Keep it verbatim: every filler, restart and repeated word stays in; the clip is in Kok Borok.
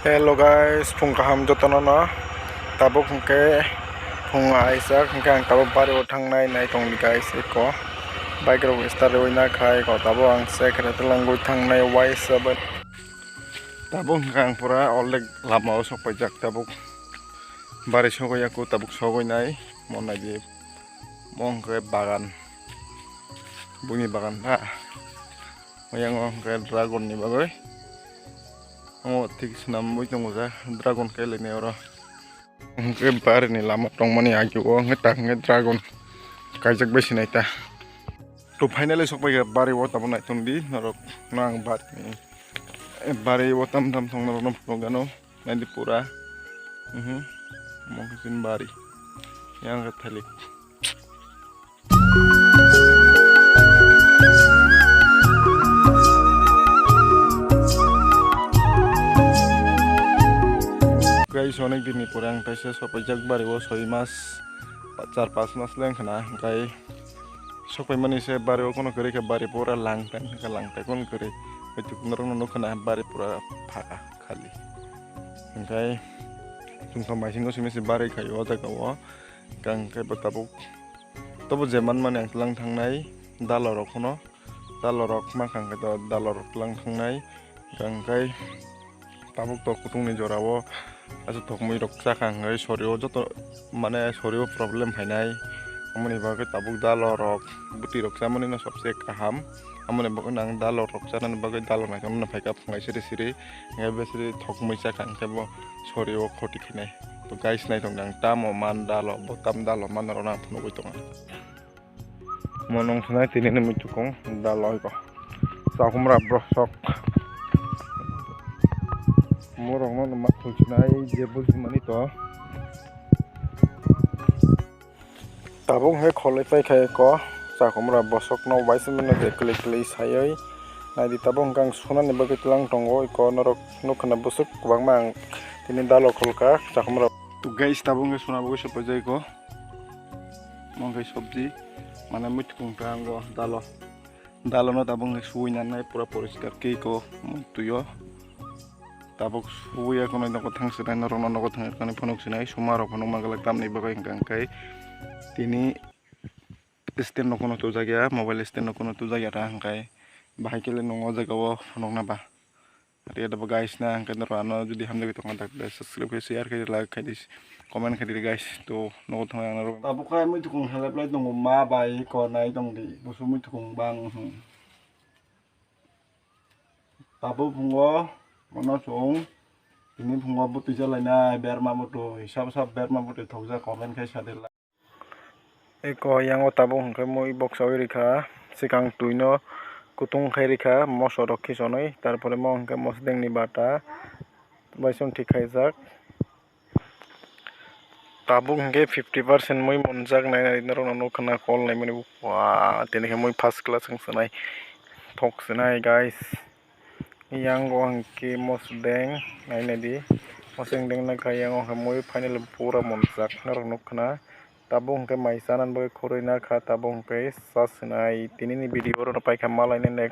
Hello guys, phung kaham jotono no. Tabuk hwnkhe phung aijak, hwnkhe ang tabuk bari o thangnai nai tongdi guys, eko bike rok start rwui nakhai, eko tabuk ang se khe twlangwi thangnai waisa bai. Tabuk hwnkhe ang pura already lama o sok paijak, tabuk bari sogwi yaku, tabuk sogwi nai, mo naidi, mo hwnkhe bagan, buini bagan ha, oyango hwnkhe dragon ni bagwi. Omo thik swnamwi tongo ja, dragon kailainai oro. Hwnkhe barini lama tongmani agi o hwnkhe ta hwnkhe dragon kaijak bai sinai ta. To finally sokpai kha bari o, tamo naitongdi norok no ang barini, bari o tam tam thang norok no phunukgano naidi pura. Mhm. Omo khe chini bari. Yang khe thalik. Guys, onek din ni pore ang taisa sopaijak bari o, soi mas, char pas mas le wngkha na, hwnkhe sopaimani se bari o kono kwrwi khe bari pura langtai wngkha, langtai kono kwrwi. Hwnkhe norok no nukha na bari pura phaka khali. Hwnkhe chwng tong maisingo simi se bari khai o jaga o, hwnkhe bo tabuk. Tobo je manmani ang tlang thangnai dalorok phano, dalorok mankha hwnkhe to dalorok tlang thangnai, hwnkhe tabuk to kutung ni jora o aswk thokmwi rok chakha hwnkhe sorio joto mane sorio problem phainai, amoni bagwi tabuk dalorok bwtwi rok chamani no sobse kaham, amoni bagwi no ang dalorok chanani bagwi dalo naikhe mano phaikha phungai siri siri, hwnkhe besri thokmwi chakha hwnkhe bo sorio khoti khainai. To guys, naitong ang tamo man dalo, bo tam dalo man rok nang phunugwi tongo. Mo nung thanai tini ni muitukung dalo iko. Chakhumra brosok. Morok no ma khulchinai je bujimani to. Tabuk hwnkhe kholwi paikha iko. Chakhumra bosok no waisa mano je kwlwi kwlwi saywi. Naidi tabuk hwnkhe ang sunani bagwi tlang tongo iko norok nukha na bwswk kwbangma ang tini dalo kholkha chakhumra. To guys, tabuk hwnkhe suna bagwi se paijak iko. Omo khe sobji, mane muitukung ta ango dalo. Dalo no tabuk hwnkhe suwi nanai pura poriskar khe iko muitu o. Tabuk suwi ya kono nogo thang sinai, norok no nogo thang kani phunuk sinai, suma rok phunuk ma glak tamni bagwi hwnkha hwnkhe tini stand no kono tujak ya, mobile stand no kono tujak ya ta hwnkhe bahai khe le nwng o jaga o phunukna ba. Ate abo guys na hwnkhe norok ano jodi hamjagwi tongkha dak subscribe khe share khe like khe comment khe di guys, to nogo thang yang norok. Tabuk khe muitukung helep lai tongo ma bai ko nai tong di busu muitukung bang hmm. Tabuk phungo mono chwng tini phungo bwtwi jalainai berma bwtwi sab sab berma bwtwi thokjak comment khe sa di. Eko yango tabuk hwnkhe mui boksawi rikha, swkang twino kutung khai rikha, moso rok khisonwi, tarpore mo hwnkhe mosodengni bata bai chwng thik khaijak. Tabuk hwnkhe fifty percent mui monjak, nainai norokno nukha na kol naimani, wah, tini khe mui first class wng swnai, thok swnai guys. Yang o hwnkhe mosodeng nainai di, mosodeng deng nakha yang o hwnkhe mui final pura monjak norok nukha na. Tabuk hwnkhe mai chanani bagwi khurui nakha, tabuk hwnkhe cha swnai. Tini ni video oro no paikha malainai next.